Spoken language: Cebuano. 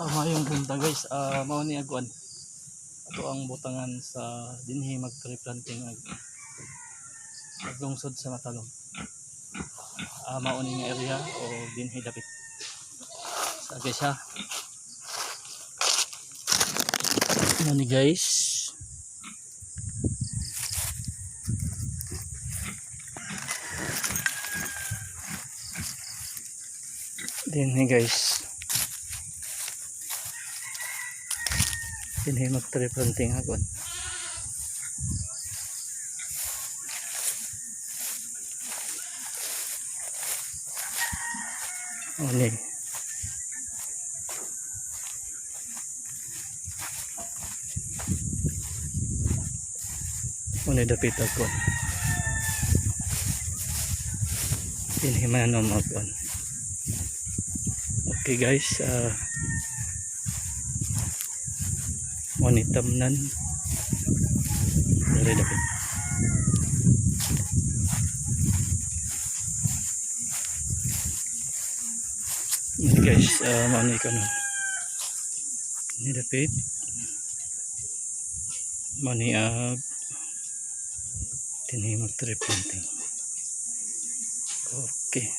Maayong buntag, guys. Mao ni ag kuan. Ato ang butangan sa dinhi mag tree planting ag lungsod sa Matalom. Mao ni nga area o dinhi dapit. Sa guys ha. Mao ni, guys. Dinhi, guys. Dinhi mag tree planting agon. Mao ni. Mao ni dapit ako. Dinhi man ano mag. Okay guys, mao ni tamnan. Diri dapit. Ni guys, mao ni kano. Ni dapit. Mao ni dinhi mag tree planting. Okay.